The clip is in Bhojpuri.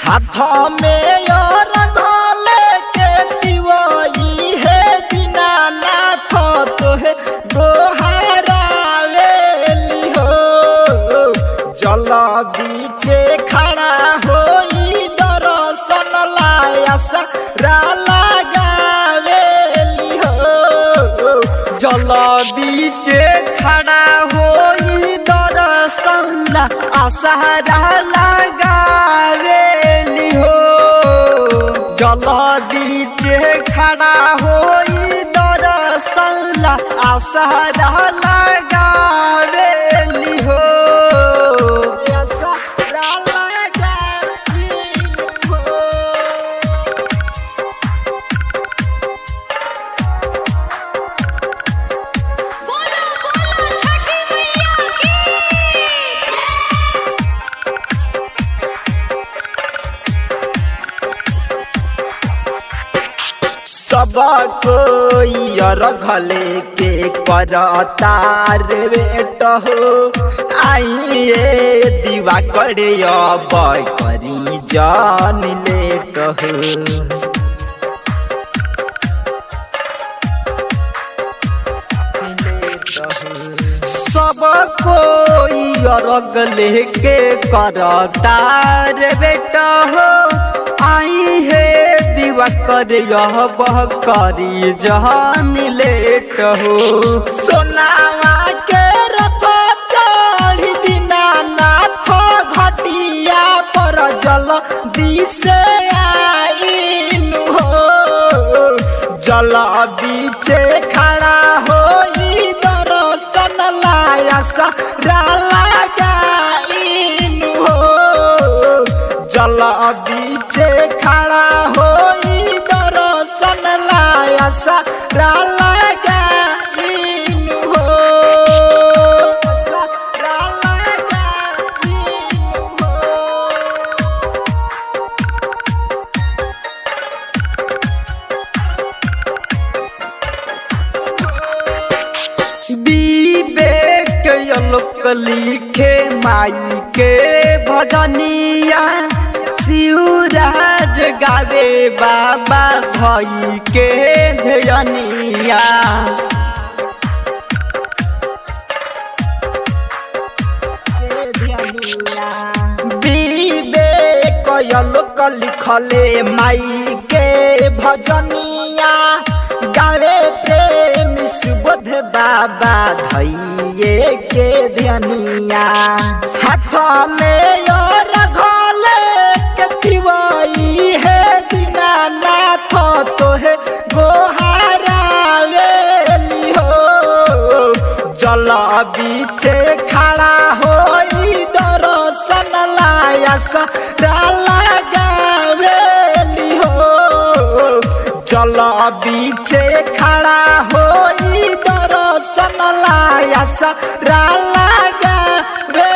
हाथ में और धले के तिवई हे दीनानाथ तोहे गोहारावेली हो। जल बीचे खड़ा होई दर्शन लायसा रा लगावेली हो। जल बीचे खड़ा होई दर्शन ला आसरा लगावेली हो। जल बीचे खड़ा होई दर्शन ला आसरा लगावेली हो। आसा रा लगावेली हो। बोलो बोलो छठी मैया की। सब कोई अरघले के करतार बेट हो। आइए दीवा करे अब करी जान लेट हो। सब कोई अरग लेके करतार बेटा हो। आई हे दिवाकर यह बह करी जहन लेट हो। सोनावा के रथ चढ़ी दीनानाथ घटिया पर जल दिसे आईनु हो। जल बीचे खड़ा होई दर्शन लायसा रा लगाईनु हो। जल बीचे खड़ा होई दर्शन लायसा रा लगाईनु हो। सा रा लगाईनु हो। विवेक आलोक लिखे माई के भजनिया, शिवराज गावे बाबा धई के ध्यनिया। विवेक आलोक लिखले माई के भजनिया, गावे प्रेम सुबोध बाबा धैये के ध्यानिया। हाथ में और घोले के तिवई हे दीनानाथ तोहे गोहारावेली हो। जल बीचे खड़ा होई दर्शन लायसा रा लगावेली हो। जल बीचे खड़ा होई दर्शन लायसा रा लगावेली।